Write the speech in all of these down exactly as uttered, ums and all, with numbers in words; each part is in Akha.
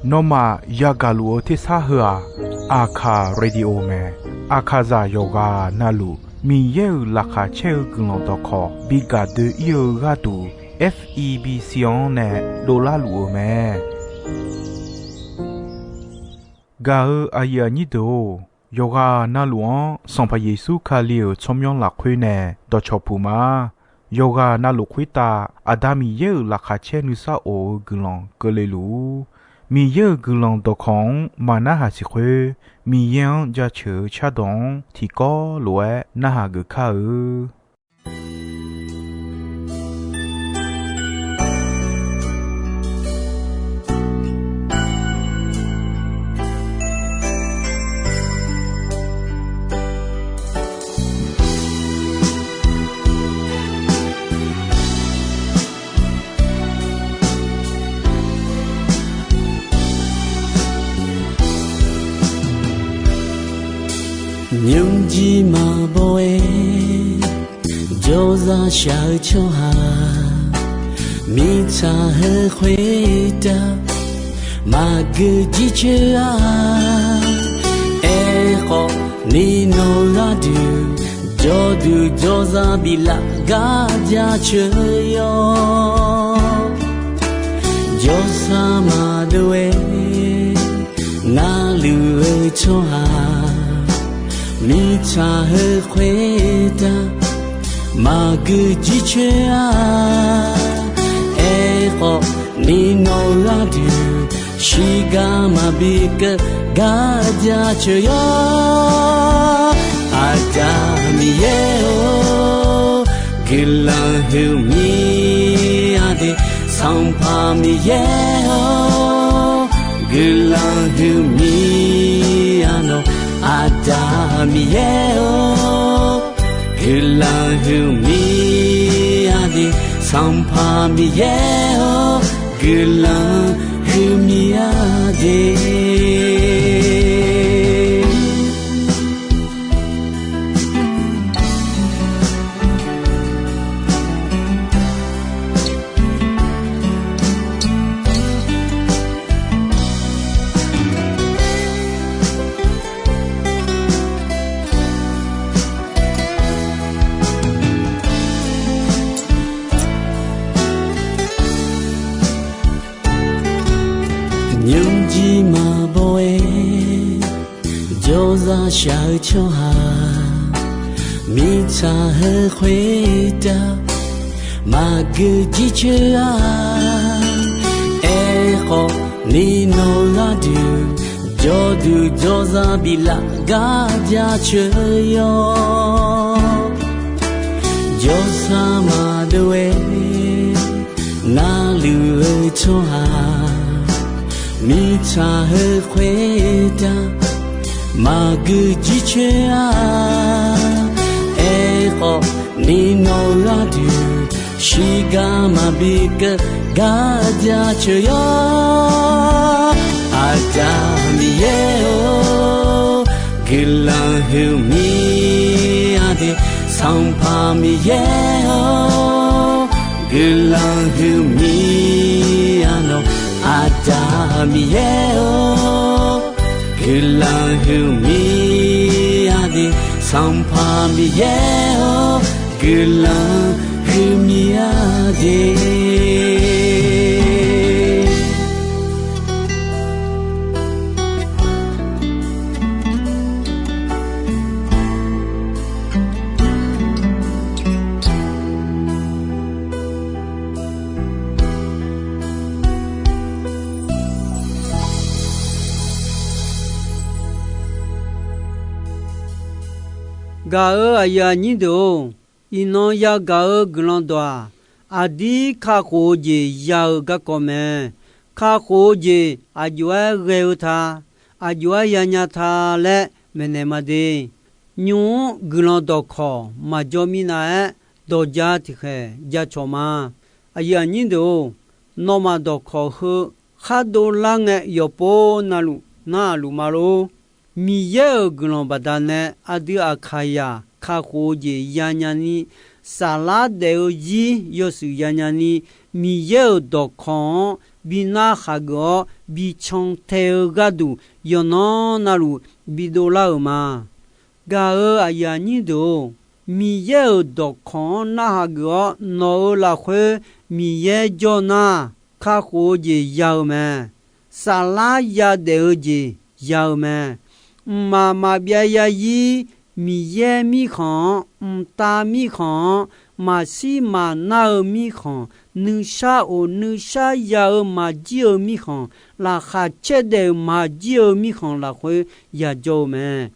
Nawmaf yagaq luf-eu tersar heu-aq, Aqkaq Radio mae. Aqkaqzaq yawqghaq navluf Miqyaer-euq laqkhaq caer-eu guiqlanq dawqkawq bi gaq doe-ir-eu gharduq, F E B C-anr nae dovlar luf-eu mae. Gaq-eu aqyuif aqnyir deuq-or, yawqghaq navluf-anr Sanqpaq Yeqsur Kali-euq tsawrmyanr lafkhoer nae dawqcawq puq ma. Yawqghaq navluf khoertav Aqda Miqyaer-euq laqkhaq caer nuisar of-eu guiqlanq keuvle luf-ur. Miqyaer-euq guiqlanq dawqkawq-anr maqnarhaq siq khoer, Miqyaer-anr jaceuq-eu cardawq-anr tiqkawv lof-aer narhaq geuf kar-eu. Nymrjir maqbaw-aer jawrzaq shaq-eu tsawrhaq, mirtsaq heu khoertav maqgeu jircoer-a. Aerkhawf, ni nawq gharduq jawrduq jawrzaq biflaf gar jaceuq yawr. Jawrsar maqdov-aer narluf-eu tsawrhaq, mirtsaq heu khoertav maqgeu jircoer-a. Aerkhawf, ni nawq gharduq shiqgar maqbi keuv gar jaceuq yawr. Aqda Miqyaer-or, guiqlanq huiqmir-a de. Sanqpaq Miqyaer-or, guiqlanq huiqmir-a nawq. Aqda Miqyaer-or, guiqlanq huiqmir-a de. Sanqpaq Miqyaer-or, guiqlanq huiqmir-a de. Nymrjir maqbaw-aer jawrzaq shaq-eu tsawrhaq, mirtsaq heu khoertav maqgeu jircoer-a. Aerkhawf, ni nawq gharduq jawrduq jawrzaq biflaf gar jaceuq yawr. Jawrsar maqdov-aer narluf-eu tsawrhaq, mirtsaq heu khoertav maqgeu jircoer-a. Aerkhawf, ni nawq gharduq shiqgar maqbi keuv gar jaceuq yawr. Aqda Miqyaer-or, guiqlanq huiqmir-a de. Sanqpaq Miqyaer-or, guiqlanq huiqmir-a nawq. Aqda Miqyaer-or, guiqlanq huiqmir-a de. Sanqpaq Miqyaer-or, guiqlanq huiqmir-a de. Gaq-euq aqyuif aqnyir deuq-or, iqnan yagaq-eu guiqlanq dawq-aq, aqdir kakhof-eu jeq ya-eu garkawv mae. Kakhof-eu jeq aqjox-aer ghae-eu ta, aqjox-aer yanya ta laer maeqnaeq ma de. Nymq-mr guiqlanq dawqkawq maqjawr mirnav-aer, dawqja tiqkhaeq jacawq ma. Aqyuif aqnyir deuq-or, nawmaf dawqkawq heu khar dovlar ngae, yawqpov navluf narhaq luf ma lor. Miqyaer-euq guiqlanq baqdanae aqdui Aqkaqzaq kakhof-eu jeq yanya ni, saflar daef-eu zir yawshuif yanya ni, Miqyaer-euq dawqkawq-anr bi nar hageuf-awr bi cantae-eu gharduq, yawqnan navluf bidov lar-euq ma. Gaq-euq aqyuif aqnyir deuq-or, Miqyaer-euq dawqkawq-anr narhaq geuf-awr nawq-euq lafkhoer Miqyaer jawr nar, kakhof-eu jeq ya-eu mae. Saflar yadaef-eu jeq ya-eu mae. Mqmaq maqbyav yarzir Miqyaer mirkhanq-anr, mqtav mirkhanq-anr, maqshir maqnar-eu mirkhanq, nuisar of nuisar ya-eu maqjir-eu mirkhanq, laqkhaq caer daef-euq maqjir-eu mirkhanq lafkhoer yajawr-eu mae.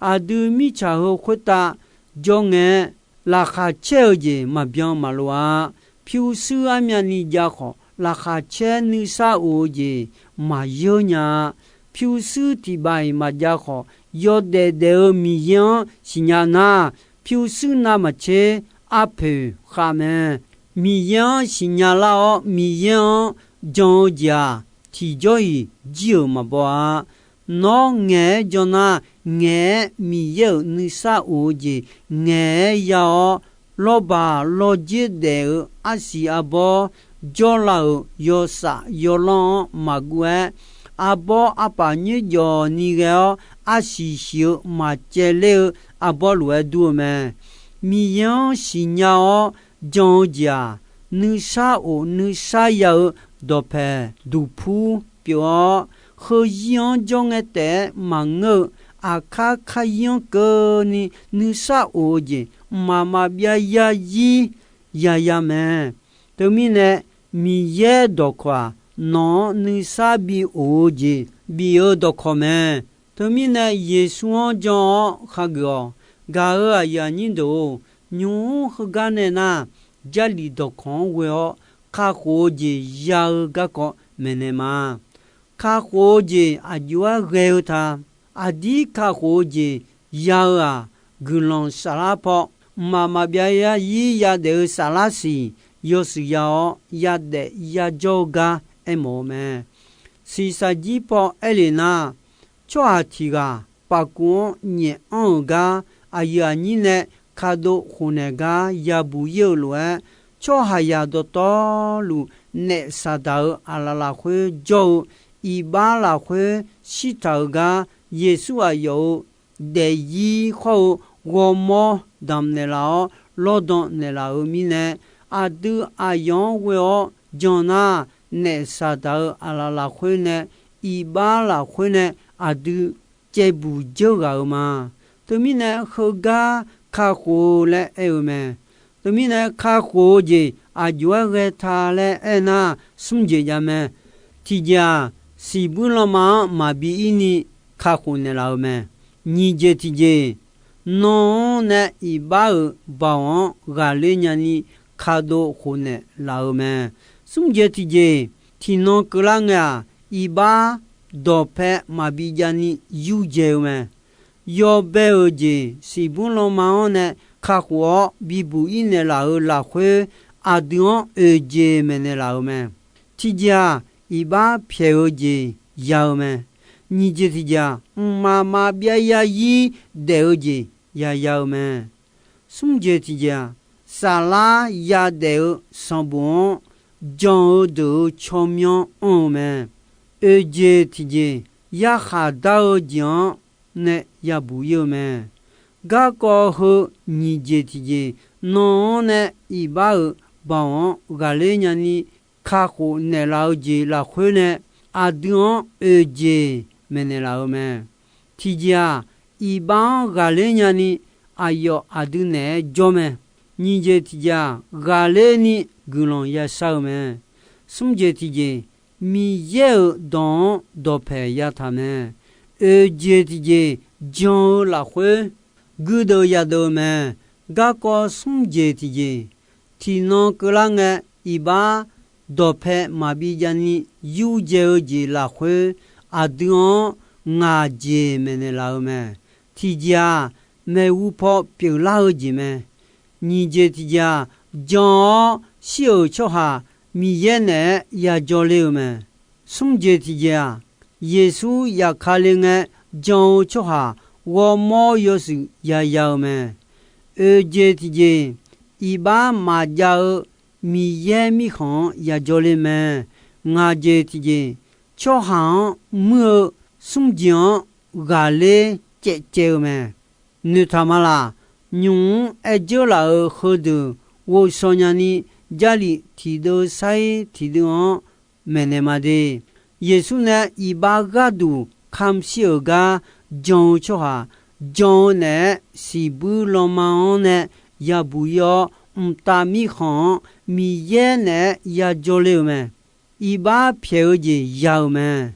Aqdui mirtsaq heu khoertav jawr ngae-aer, laqkhaq caer-eu jeq maqbyan maqlof-a. Pyurshuir armyavni jav khawf, laqkhaq caer nuisar of-eu jeq maqyeur nya-a. Pyurshuir tiq baf-iq maqjav khawf, yawdaef daef-eu Miqyaer-anr siqnya nar, pyurshuir navmaqtser arpoeq khav mae. Miqyaer-anr siqnya lar-awr, Miqyaer-anr jan-eu jeq-aq, tiqjawr-iq jir-euq maqbaw-a. Nawr ngaeq-aer jan nar, ngaeq-aer Miqyaer-euq nuisar of-eu jeq ngaeq-aer ya-awr, lawrbaq lawrdzer daef-eu arsiq arbawr, jawrla-euq yawshaf yawlanr-anr maqguv-aer, arbawr arpaf nyoerjawf ni ghae-awr, arsiq siq-eu maqcaevler-eu arbawr lof-aer dur-eu mae. Miqyaer-anr siqnya-awr jan-eu jeq-aq, nuisar of nuisar ya-eu dawqpaeq duqpur pyeuf-awr, heuzir-anr jawr ngae taef-aer maqngeur-eu aqkar karyir-anr keuvni nuisar of-eu jeq mqmaq maqbyav yarzir yaya mae. Teumirnae, Miqyaer dawqkawq-aq, nawq-anr nuisar bi of-eu jeq bif-eu dawqkawq mae. Teumirnae, Yeqsur-anr jan-awr hageuf-awq. Gaq-euq aqyuif aqnyir deuq-or, nymq-mr heugar nae nar, Jarlif dawqkawq-anr ghoe-awr kakhof-eu jeq ya-eu garkawv maeqnaeq ma. Kakhof-eu jeq aqjox-aer ghae-eu ta. Aqdir kakhof-eu jeq ya-eu-aq, guiqlanq saflar paw, mqmaq maqbyav yarzir yadaef-eu saflar siq yawshuif ya-awr, yadaef yajawr-eu gar aermawf-eu mae. Shiqshaq jir paw aerlef nar, tsawrhaq tiq ghaq paf kuv-anr nyaef anr-euq gar, aqyuif aqnyir nae kadov khofnaeq gar yabuq ir-eu lof-aer, tsawrhaqzaq dawqtawvluf naef Saqdaq-euq aqlaf lafkhoer jawr-eu iqbax lafkhoer shirtaq-euq gar, Yeqsur aqyawf-euq daefzir khawr-eu ghawrmawr damq naeqlaf-awr, lawrdan naeqlaf-euq mirnae, aqdui aqyawf-anr ghoe-awr jan nar, naef Saqdaq-euq aqlaf lafkhoer nae, iqbax lafkhoer nae aqdui caevbuq dzeur ghaq-eu ma. Teumirnae heugar kakhof-eu laer aer-eu mae. Teumirnae kakhof-eu jeq aqjox-aer ghae ta laer aernar, smr jeq jav mae. Tiqjeq-aq, siqbuir lanma-anr maqbi ir ni kakhof naeqlaf-eu mae. Nyiq jeq tiqjeq, nan-anr nae iqbax-euq baoq-anr ghaqler nyani kadov khofnaeq laf-eu mae. Smr jeq tiqjeq, tiqnan keuvlar ngae-aq, iqbax dawqpae maqbi javni yurdzae-eu mae. Yawbae-euq jeq siqbuir lanma-anr nae kakhof-awr bibuq ir naeqlaf-euq lafkhoer, aqdui-anr oeq jeq maeqnaeq laf-eu mae. Tiqjeq-aq, iqbax pyaeq-eu jeq ya-eu mae. Nyiq jeq tiqjeq-aq, mqmaq maqbyav yarzir daef-eu jeq yaya-eu mae. Smr jeq tiqjeq-aq, saflar yadaef-eu sanqbof-anr jan-eu deuq-euq tsawrmyanr anr-eu mae. Oeq jeq tiqjeq, yarkhaq dar-eu jeq-anr nae yabuq ir-eu mae. Garkawv heu nyiq jeq tiqjeq, nan-anr nae iqbax-euq baoq-anr ghaqler nyani kakhof naeqlaf-eu jeq lafkhoer nae, aqdui-anr oeq jeq maeqnaeq laf-eu mae. Tiqjeq-aq, iqbax-anr ghaqler nyani aqyawf aqdui naeq-aer jawr mae. Nyiq jeq tiqjeq-aq, ghaqler ni guiqlanq yashar-eu mae. Smr jeq tiqjeq, Miqyaer-euq dawq-anr dawqpaeq yataq mae. Oeq jeq tiqjeq, jan-eu lafkhoer guirdeuv yadeuv-eu mae. Garkawv smr jeq tiqjeq, tiqnan keuvlar ngae, iqbax dawqpae maqbi javni yurdzae-eu jeq lafkhoer, aqdui-anr ngaq jeq maeqnaeq laf-eu mae. Tiqjeq-aq, maeqhu paw pyeuflar-eu jeq mae. Nyiq jeq tiqjeq-aq, jan-awr shir-euq tsawrhaq Miqyaer naeq-aer yajawr ler-eu mae. Smr jeq tiqjeq-aq, Yeqsur yafkale ngae, jan-eu tsawrhaq ghawrmawr yawshuif yaya-eu mae. Oeq jeq tiqjeq, iqbax maqjav-eu Miqyaer mirkhanq-anr yajawr ler mae. ngaq jeq tiqjeq, tsawrhaq-anr muir-eu smr jeq-anr ghaqler caevcaev-eu mae. Noeqtaq ma laq, nymq-mr aer dzeur laf-euq heudeuq ghovshaw nyani, Jarlif tiqdeuv sair tiqdeuv-anr maeqnaeq ma de. Yeqsur nae iqbax gharduq kamq shir-euq gar jan-eu tsawrhaq, jan-eu naeq-aer siqbuir lanma-anr nae yabuq ir-awr, mqtav mirkhanq-anr Miqyaer naeq-aer yajawr ler-eu mae. Iqbax pyaeq-eu jeq ya-euq mae.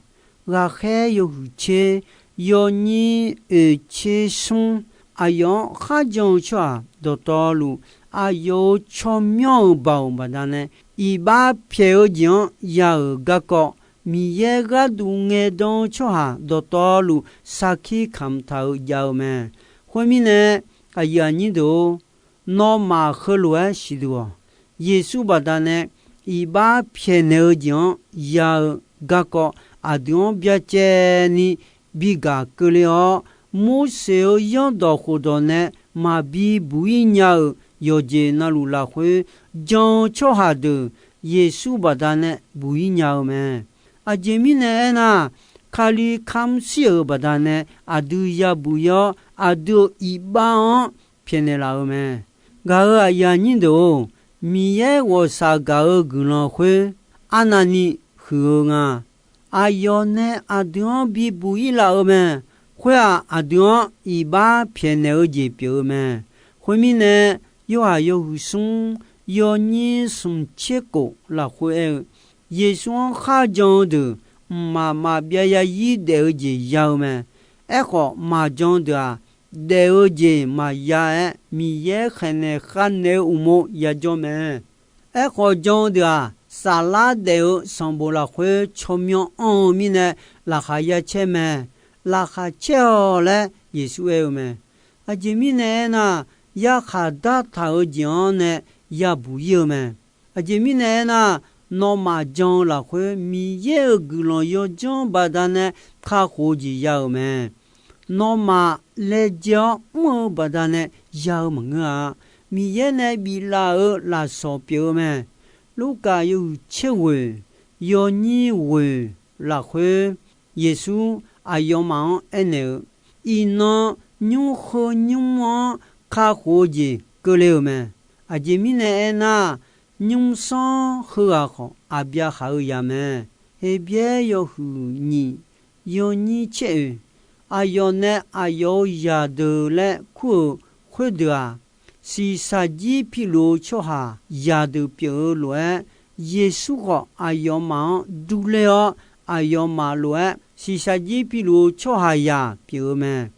Ghaqkhaer yawhuiq tser, yawnyir oeq tser smr, aqyawf-anr kharjan-eu tsawrhaq dawqtawvluf, aqyawf-euq tsawrmyanr-euq baoq baqdanae, iqbax pyaeq-eu jeq-anr ya-euq garkawv, Miqyaer gharduq ngaeqdan-eu tsawrhaq dawqtawvluf sarkir kamq taq-eu jav-eu mae. Khoermirnae, aqyuif aqnyir deuq-or, nawmaf heulof-aer siqduq-awq. Yeqsur baqdanae iqbax pyaeqnaeq-eu jeq-anr ya-eu garkawv, aqdui-anr byacaevni bigaq keuvle-awr, Morseq-euq zanrdawq khofdawq nae maqbi buq-ir nya-euq yawqjeq navluf lafkhoer jan-eu tsawrhaq deuq Yeqsur baqdanae buq-ir nya-eu mae. Aqjeq mirnae aernar, Kali kamq shir-euq baqdanae aqdui yabuq ir-awr, aqdui-euq iqbax-anr pyaeqnaeq laf-eu mae. Gaq-euq aqyuif aqnyir deuq-or, Miqyaer ghawqshaq gaq-eu guiqlanq khoer arnavni huiq-eu nga. Aqyawf nae aqdui-anr bibuq-ir laf-eu mae. Khoer-aq, aqdui-anr iqbax pyaeqnaeq-eu jeq pyeuf-eu mae. Khoermirnae, Yorhaq yawhuiq smr, yawnyir smq tser kof lafkhoer aer-eu, Yeqsur-anr kharjan-eu deuq mqmaq maqbyav yarzir daef-eu jeq ya-eu mae. Aerkhawf, maqjan deuq-aq, daef-eu jeq maqya-aer, Miqyaer khaeqnaeq khavnaeq-eu uqmov yajawr mae. Aerkhawf, jan-eu deuq-aq, saflar daef-eu sanqbof lafkhoer tsawrmyanr anr-eu mirnae, laqkhaq ya caer mae. Laqkhaq caer-awq laer Yeqsur aer-eu mae. Aqjeq mirnae aernar, yarkhaq dartaq-eu jeq-anr nae yabuq-ir-eu mae. Aqjeq mirnae aernar, nawmaf jan-eu lafkhoer Miqyaer-euq guiqlanq yawdzanr baqdanae kakhof-eu jeq ya-euq mae. Nawmaf laejae-awr mr-eu baqdanae ya-eu maqngeur-a. Miqyaer nae biflaf-euq lafsawq pyeuf-eu mae. Lurkaf yawhuiq tser ghoeq, yawnyir ghoeq lafkhoer, Yeqsur aqyawfmaf-anr aernaeq-eu, iqnan nymr heu nymr-anr kakhof-eu jeq keuvle-euq mae. Aqjeq mirnae aernar, nymrsanr heughaq khawf, Aqbyaqhaq-euq zaq mae. Heqbyaer yawhuiq nyiq, yawnyir tser oeq, aqyawf nae aqyawf-euq zaqdeuq laer kur-euq khoerdeuq-aq, shiqshaq jir piluf-eu tsawrhaq zaqdeuq pyeuf-eu lof-aer, Yeqsur khawf aqyawfmaf-anr durler-awr, aqyawfmaf lof-aer shiqshaq jir piluf-eu tsawrhaqzaq pyeuf-eu mae.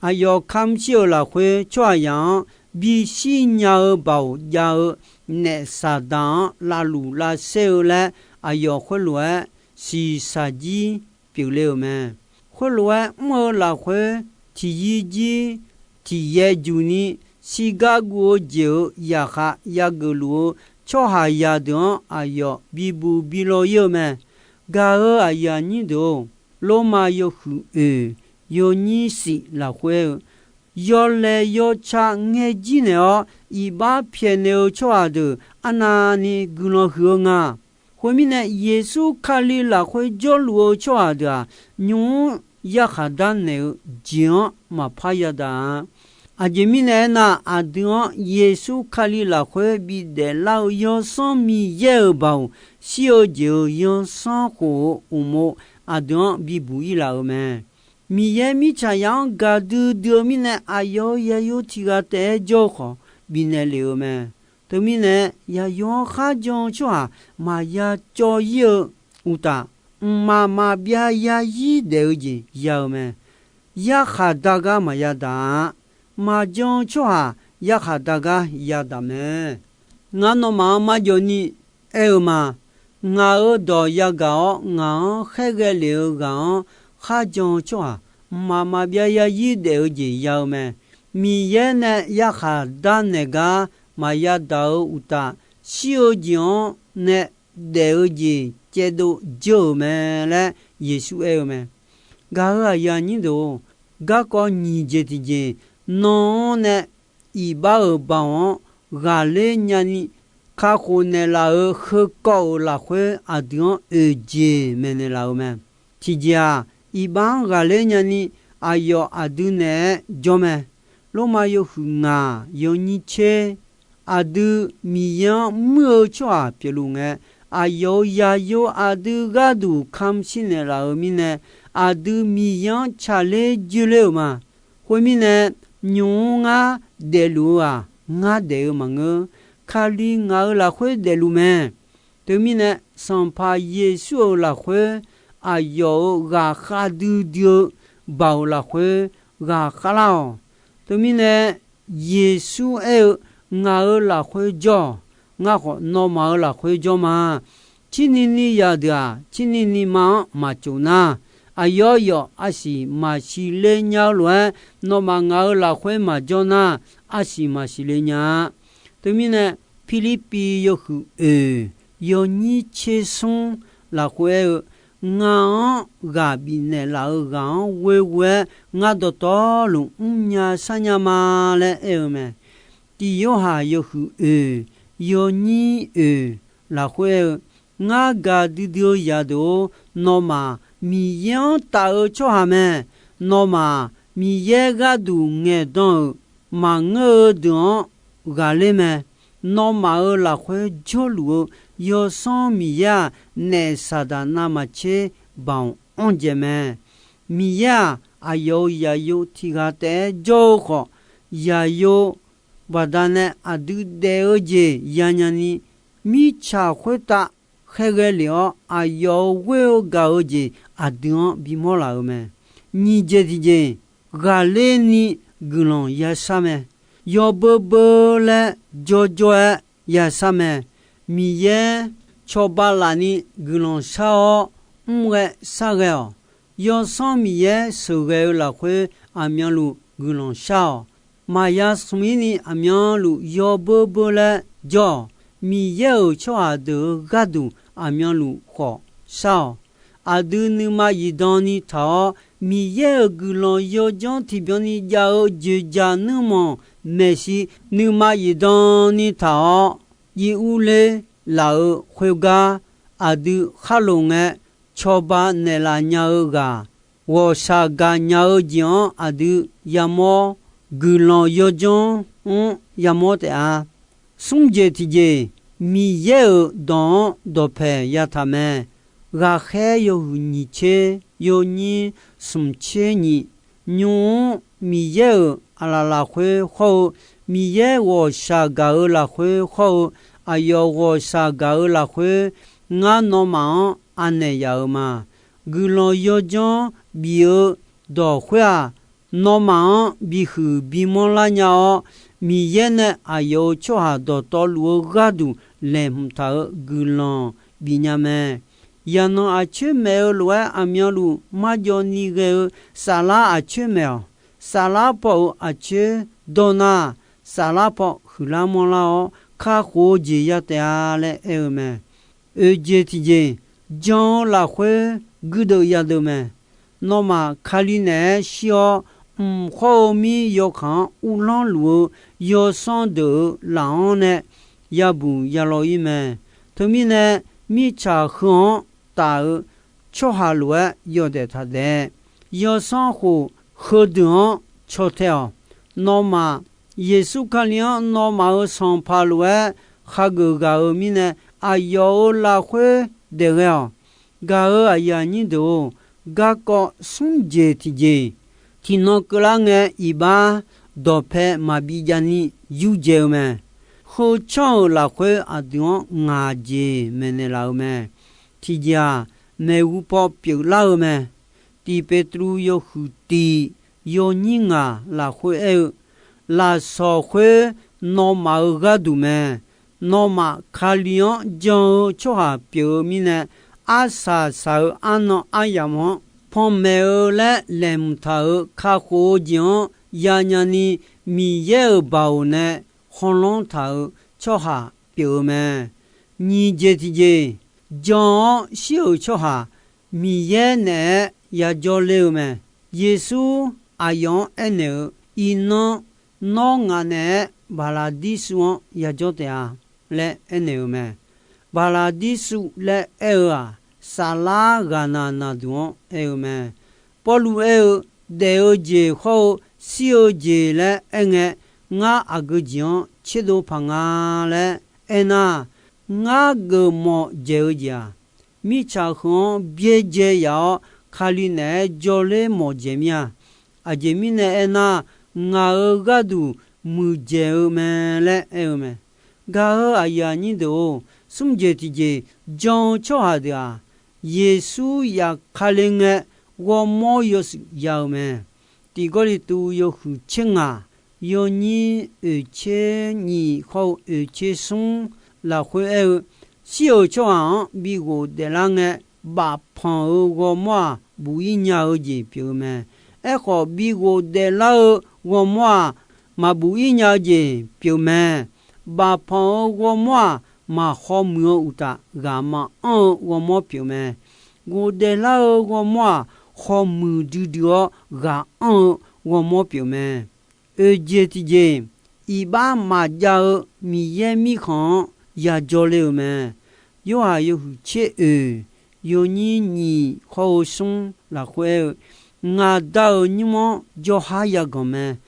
Aqyawf kamq shir-euq lafkhoer tsawrhaqzaq-anr bishir nya-eu baoq jav-eu naef Saqdaq-anr lavluf lavsaer-eu laer, aqyawf khoerlof-aer shiqshaq jir pyeufle-euq mae. Khoerlof-aer mr-eu lafkhoer, tiqyir jir tiqyaer juq ni, shirgar guv-eu jeq-euq zaqkhav yageuf luf-eu tsawrhaqzaq deuq-anr aqyawf bibuq bilaw ir-eu mae. Gaq-euq aqyuif aqnyir deuq-or, Lormav yawhuiq oeq, yawnyir shif lafkhoer-eu, yawlaeq yawca ngaejir naeq-awr iqbax pyaeqnaeq-eu tsawrhaq deuq arnavni guiqlanq huiq-eu nga. Khoermirnae, Yeqsur Kali lafkhoer jawrluf-eu tsawrhaq deuq-aq, nymq-mr yarkhaq dar naeq-eu jeq-anr maqpar yadaq-a. Aqjeq mirnae aernar, aqdui-anr Yeqsur Kali lafkhoer bidaef lar-eu Yawsanr Miqyaer-euq baoq shir-eu jeq-euq yawsanr khof-eu uqmov aqdui-anr bibuq ir laf-euq mae. Miqyaer mirtsaqzaq-anr gaqdui dui-eu mirnae, aqyawf-euq yayur tiq ghaq taef-aer jawr-eu khawf, bifnaeq lef-euq mae. Teumirnae, yaqyur-anr kharjan-eu tsawrhaq maqya cawv ir-eu uqtaf, mqmaq maqbyav yarzir daef-eu jeq ya-eu mae. Yarkhaq dar gar maqya daq-a. Maqjan-eu tsawrhaq yarkhaq dar gar yadaq mae. Ngar nawmaf-anr marjawv ni aer-eu ma. Ngaq-euq dawq yagaq-awr, ngaq-anr khaerghae lef-eu ghaq-anr kharjan-eu tsawrhaq, mqmaq maqbyav yarzir daef-eu jeq ya-eu mae. Miqyaer nae yarkhaq dar naeq gar maqya daq-eu uqtaf, shir-eu jeq-anr nae daef-eu jeq caevdov dzeur-euq mae laer Yeqsur aer-eu mae. Gaq-euq aqyuif aqnyir deuq-or, garkawv nyiq jeq tiqjeq, nan-anr nae iqbax-euq baoq-anr ghaqler nyani kakhof naeqlaf-euq heukawv-euq lafkhoer aqdui-anr oeq jeq maeqnaeq laf-eu mae. Tiqjeq-aq, iqbax-anr ghaqler nyani aqyawf aqdui naeq-aer jawr mae. Lormav yawhuiq ngaq yawnyir tser, aqdui Miqyaer-anr muir-eu tsawrhaq pyeufluf ngae, aqyawf-euq yaqyo aqdui gharduq kamq shir naeqlaf-euq mirnae, aqdui Miqyaer-anr tsaqler joerler-euq ma. Khoermirnae, nymq-mr ngar daefluf-eu-aq, ngar daef-eu maqngeur. Kali ngaq-euq lafkhoer daefluf mae. Teumirnae, Sanqpaq Yeqsur-euq lafkhoer, aqyawf-euq ghaqkhav duidui-eu baoq lafkhoer ghaqkhav lar-awq. Teumirnae, Yeqsur aer-eu, Ngaq-euq lafkhoer jawr-awq. Ngar khawf nawmaf-euq lafkhoer jawr ma. Cirni ni yaq deuq-aq, cirni ni ma-anr maqtsof nar, aqyawf yawf arsiq maqsiq le nya-eu lof-aer, nawmaf ngaq-euq lafkhoer maqjawr nar, arsiq maqsiq le nya-a. Teumirnae, Pirlirpiv yawhuiq oeq yawnyir tser smr lafkhoer aer-eu, Ngaq-anr ghaq bifnaeq laf-eu ghaq-anr ghoeghoe-aer ngar dawqtawvluf mrnya sharnya ma laer aer-eu mae. Tiq Yorhaq yawhuiq oeq yawnyir oeq lafkhoer aer-eu, Ngar gaqdui dui-eu yadeuq-or, nawmaf Miqyaer-anr taf-eu tsawrhaq mae. Nawmaf Miqyaer gharduq ngaeqdan-euq maqngeur-eu deuq-anr ghaqler mae. Nawmaf-euq lafkhoer jawrluf-eu Yawsanr Miqyaer-aq, naef Saqdaq navmaqtser baoq anr dzaeq mae. Miqyaer-aq, aqyawf-euq yaqyo tiq ghaq taef-aer jawr-eu khawf, yaqyo baqdanae aqdui daef-eu jeq yanya ni, mirtsaq khoertav khaerghae lef-awr, aqyawf-euq ghoer-eu gaq-eu jeq aqdui-anr bimawr laf-eu mae. Nyiq jeq tiqjeq, ghaqler ni guiqlanq yashar mae. Yawbeu beu laer jawrjawr-aer yashar mae. Miqyaer cawba laf ni guiqlanq shar-awr, mr ghae shar ghae-awq. Yawsanr Miqyaer sheuqghae-eu lafkhoer aqmyanluf guiqlanq shar-awq. Maqya smq-ir ni aqmyanluf yawbeu beu laer jawr-awq. Miqyaer-euq tsawrhaq deuq-euq gharduq aqmyanluf khawf shar-awq. Aqdui nuima zifdan ni taq-awr, Miqyaer-euq guiqlanq yawdzanr tiqbyan ni jav-eu dzoeqdzaq nuirmanq maeqshi nuima zifdan ni taq-awr, jiv urler laf-eu khoergar, aqdui khar loq ngae cawba naeqlaf nya-eu ghaq, ghawqshaq gaqnya-eu jeq-anr aqdui yamawr, guiqlanq yawdzanr-anr yamawr taef-a. Smr jeq tiqjeq, Miqyaer-euq dawq-anr dawqpae yataq mae. Ghaqkhaer yawhuiq nyiq tser yawnyir smq tser nyiq, nymq-mr Miqyaer-euq aqlaf lafkhoer hawr-eu, Miqyaer ghawqshaq gaq-eu lafkhoer hawr-eu, aqyawf ghawqshaq gaq-eu lafkhoer, ngar nawmaf-anr anaeq yaf-euq ma. Guiqlanq yawdzanr bif-eu dawq khoer-aq, nawmaf-anr bihuiq bimanr lar nya-awr, Miqyaer nae aqyawf-euq tsawrhaq dawqtawvluf-eu gharduq laeqhmq taq-euq guiqlanq bif nya mae. Yaqnan aqcoer maeq-eu lof-aer aqmyanluf marjawv ni ghae-eu saflar aqcoer maeq-awq. Saflar paw-euq aqcoer dawr nar, saflar paw huiqlar manrlar-awr, kakhof-eu jeq ya taef-a laer aer-eu mae. Oeq jeq tiqjeq, jan-eu lafkhoer guirdeuv yadeuv mae. Nawmaf Kali naeq-aer shir-awr, mq khawr-eu mir yawkaq-anr uvlanr luf-eu yawsanr deuq-euq laf-anr nae yabuq yalaw-ir mae. Teumirnae, mirtsaq heu-anr taf-eu tsawrhaq lof-aer yawdaef taq daef. Yawsanr khof heudeuq-anr caw tae-awq. Nawmaf Yeqsur Kali-anr nawmaf-euq Sanqpaq lof-aer khageuf ghaq-euq mirnae, aqyawf-euq lafkhoer daef ghae-awq. Gaq-euq aqyuif aqnyir deuq-or, garkawv smr jeq tiqjeq, tiqnan keuvlar ngae iqbax dawqpae maqbi jav ni yurdzae-eu mae. Heu tsanr-euq lafkhoer aqdui-anr ngaq jeq maeqnaeq laf-eu mae. Tiqjeq-aq, maeqhu paw pyeuflar-eu mae. Tiq Petruv yawhuiq tiq yawnyir ngaq lafkhoer aer-eu, lafsawq khoer nawmaf-euq gharduq mae. Nawmaf Kali-anr jan-eu tsawrhaq pyeuf-eu mirnae, arsaq saq-eu arnan aryamq-anr panmaeq-eu laer laeqhmq taq-euq kakhof-eu jeq-anr yanya ni, Miqyaer-euq baoq nae khawlanr taq-euq tsawrhaq pyeuf-eu mae. Nyiq jeq tiqjeq, jan-awr shir-euq tsawrhaq Miqyaer naeq-aer yajawr ler-eu mae. Yeqsur aqyawf-anr aernaeq-eu, Iqnan nawr ngaq naeq-aer Baqlaqdirsuv-anr yajawr taef-a. laer aernaeq-eu mae. Baqlaqdirsuv laer aer-eu-aq, saflar ghaqnaq naqduq-anr aer-eu mae. Pawrluv aer-eu, daef-eu jeq hawr-eu shir-eu jeq laer aerngae, ngar aqgeu jeq-anr tserdov paq nga laer aernar, ngar geufmawf dzaeq-eu jeq-aq, mirtsaq heu-anr byaerdzae yaf-awr, Kali naeq-aer jawrler mawf dzaeq mir-a. Aqjeq mirnae aernar, ngaq-euq gharduq muiqdzaeq-eu mae laer aer-eu mae. Gaq-euq aqyuif aqnyir deuq-or, smr jeq tiqjeq jan-eu tsawrhaq deuq-aq, Yeqsur yaf Kali ngae, ghawrmawr yawshuif ya-eu mae. Tiq Gawrliqtu yawhuiq tser ngaq, yawnyir oeq tser nyiq hawr-eu oeq tser smr lafkhoer aer-eu, shir-euq tsawrhaq-anr bi ghofdaef lar ngae, bafpanq-euq ghawrmawr-aq, buf-ir nya-eu jeq pyeuf-eu mae. Aerkhawf, bi ghofdaef lar-eu ghawrmawr-aq, maqbuf-ir nya-eu jeq pyeuf mae. Bafpanq-euq ghawrmawr-aq, maqhaw muiq-eu uqtaf, ghaq maqanr-eu ghawrmawr pyeuf mae. Ghofdaef lar-eu ghawrmawr-aq, haw muiq duidui-awr ghaq anr-eu ghawrmawr pyeuf mae. Oeq jeq tiqjeq, iqbax maqjav-eu Miqyaer Mirkhanq-anr yajawr ler-eu mae. Yorhaq yawhuiq tser oeq, yawnyir nyiq hawr-eu smr lafkhoer aer-eu, Ngaq Da-euq nymr-anr jawrhar yaganq mae.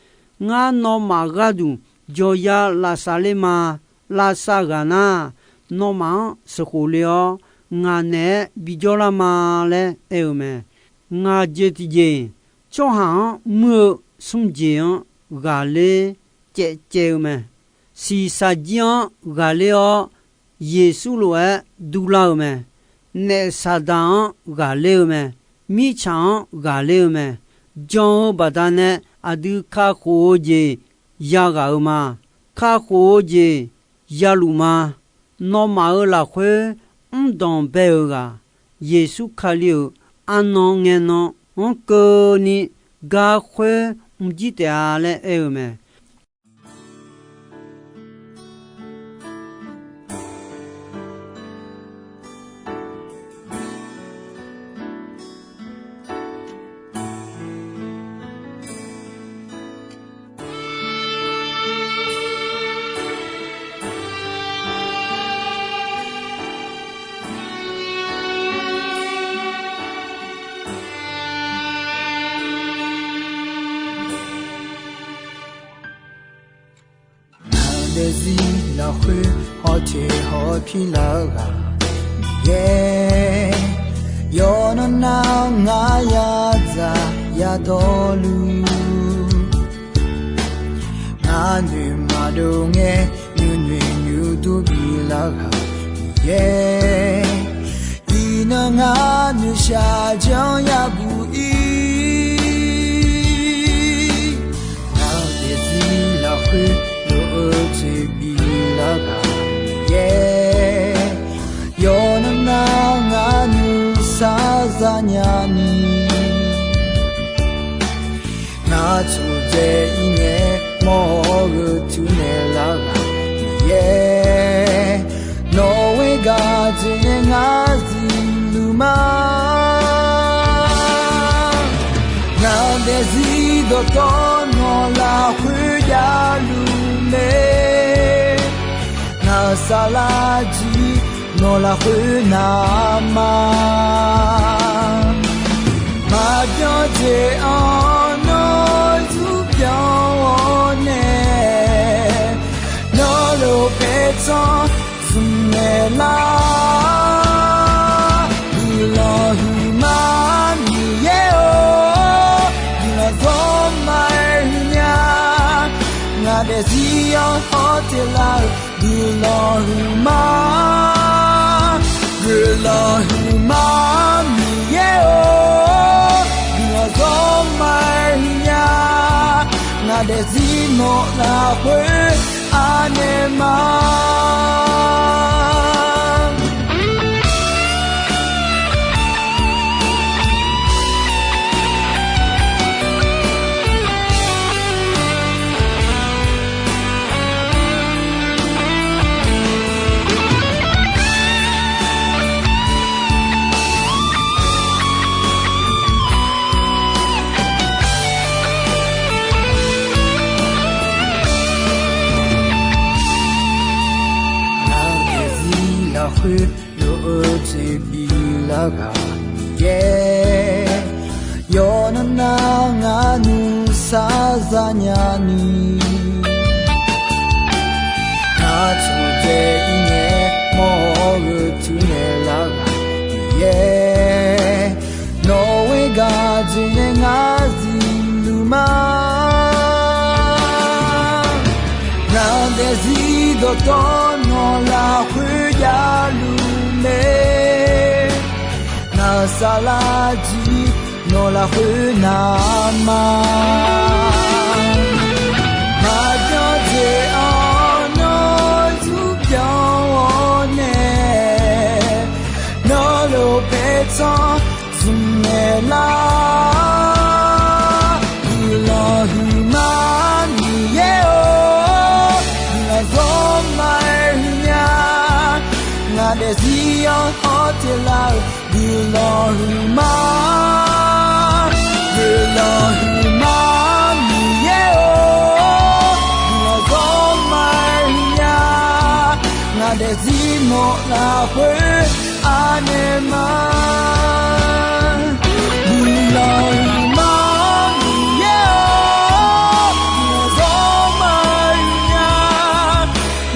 Ngar nawmaf gharduq jawqya lavsav ler ma. Lavsav ghaq nar, nawmaf-anr sheuqkhof le-awr, ngaq naeq-aer bijawr lar ma laer aer-eu mae. Ngaq jeq tiqjeq, tsawrhaq-anr muir-eu smr jeq-anr ghaqler caevcaev-eu mae. Shiqshaq jir-anr ghaqler-awr, Yeqsur lof-aer durlar-eu mae. Naef Saqdaq-anr ghaqler-eu mae. Mirtsaq-anr ghaqler-eu mae. Jan-eu baqdanae aqdui kakhof-eu jeq yaghaq-eu ma. Kakhof-eu jeq yaluf ma. Nawmaf-euq lafkhoer mrdanq bae-eu ghaq, Yeqsur Kali-euq arnan ngaenan-anr keuvni gar khoer mrjir taef-a laer aer-eu mae. Ngaq daefzir lafkhoer hawteq hawpir lar-eu ghaq Miqyaer, yawqnan nar ngar yadzaq yadawrluf, ngar noeq maqdov ngae nuinoeq nuidur bilar ghaq Miqyaer, iqnan ngar noeqshaq janr yabuq ir. Ngaq daefzir lafkhoer lof-eu toeqbif lar ghaq Miqyaer, yawqnan nar ngar nuisar zanya ni, ngar tsoqdzae ir ngae mawr-awr gheu tuv naeq lar ghaq Miqyaer, nawq-euq gaq jeq nae ngar zuiqluf ma. Ngaq daefzir dawqtawvluf nawq lafkhoer javluf mae. Ngaq-euq saflar jir nawq lafkhoer navma, maqbyan jeq-anr nawr zurbyan-awr nae, nawr lof paertsanr zmq naeq lar. Guiqlanq huiqma Miqyaer-or, guiqlanq zawrma-aer huiqnya. Ngaq daefzir-anr hawteq lar-eu guiqlanq huiqma, guiqlanq huiqma Miqyaer-or, guiqlanq zawrma-aer huiqnya. Ngaq daefzir nawq lafkhoer anaeq ma. lar ghaq Miqyaer, yawqnan nar ngar nuisar zanya ni, ngar taqdzae ir ngae mawr-awr gheuteuq naeq lar ghaq Miqyaer, nawq-euq gharduq nae ngar zifluf ma. Ngar daefzir dawqtawvluf nawq lafkhoer javluf mae. Ngar saflar jir nawq lafkhoer navma. Maqbyan dzaeq-awr nawr zurpyanq-awr nae, nawr lof paertsanr zmq naeq lar. Guiqlanq huiqma Miqyaer-or, guiqlanq zawr ma-aer huiqnya. Ngaq daefzir-anr hawteq lar-euq guiqlanq huiqma. Guiqlanq huiqma Miqyaer-or, guiqlanq zawr ma-aer huiqnya. Ngaq daefzir nawq lafkhoer anaeq ma. Guiqlanq huiqma Miqyaer-or, guiqlanq zawr ma-aer huiqnya.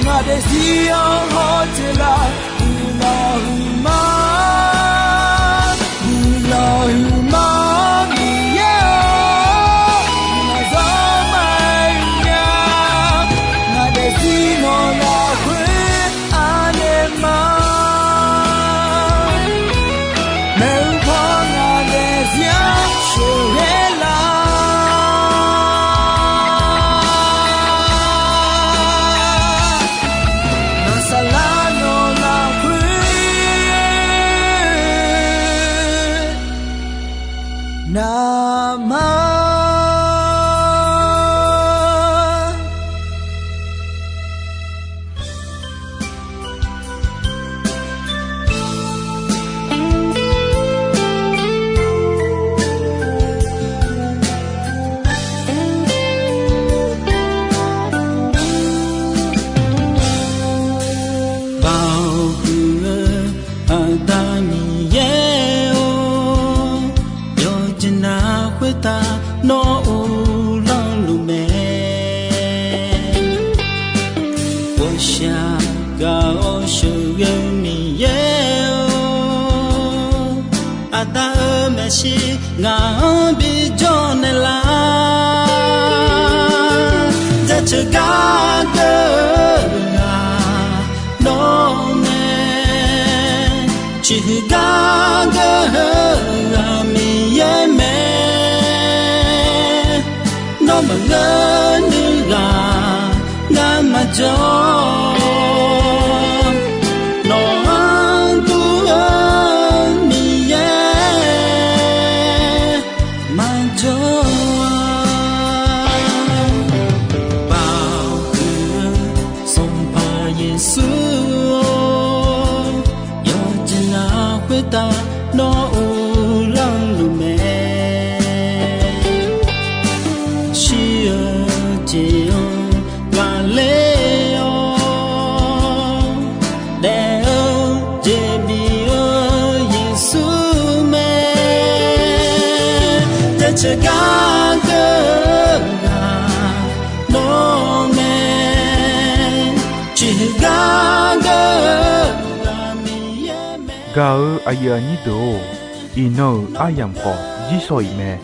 Ngaq daefzir-anr hawteq lar-euq guiqlanq huiqma. Guiqlanq huiqma Miqyaer-or, guiqlanq zawr ma-aer huiqnya. Ngaq daefzir nawq lafkhoer anaeq ma. Maeqhu paw ngaq daefzir-anr sheuqghae lar. Ngar saflar nawq lafkhoer navma. Baoq huiq-eu Aqda Miqyaer-or, yawqjeq navluf khoertav nawr uvlanr luf mae. Ghawqshaq gaq-awr sheuqghae-eu Miqyaer-or, Aqda-euq maeqshi ngaq-anr bijawr naeqlar. Jaceuq gar geur-eu ghaq nawr mae, ciqhuiq gar geur-eu ghaq Miqyaer mae. Nawr maqngeur nuir ghaq ngar maqjawr, nawq-anr dur-eu Miqyaer maqjawr-a. Baoq huiq-eu Sanqpaq Yeqsur-or, yawqjeq navluf khoertav nawr uvlanr luf mae. Shir-eu jeq-anr ghaqler-awr, daef-eu jeq bif-eu Yeqsur mae. Jaceuq gar geur-eu ghaq nawr mae, ciqhuiq gar geur-eu ghaq Miqyaer mae. Gaq-euq aqyuif aqnyir deuq-or, iqnan-euq aryamq khawf jir shawq-iq mae.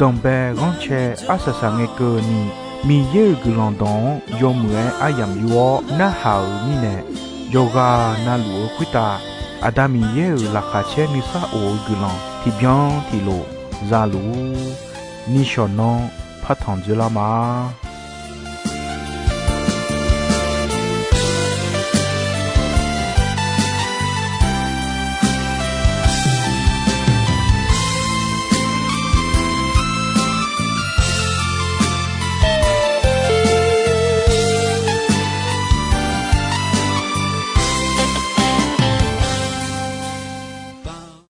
Danqbae ghanrcae arsaq saq ngae keuvni, Miqyaer-euq guiqlanq dawq-anr yawmuiq-aer aryamq yur-awr narhaq-euq mirnae, yawqghaq navluf-eu khoertav Aqda Miqyaer-euq laqkhaq caer nuisar of-eu guiqlanq tiqbyan tiqlof za luf-ur. Nishawq nanr partanq dzoerlar ma.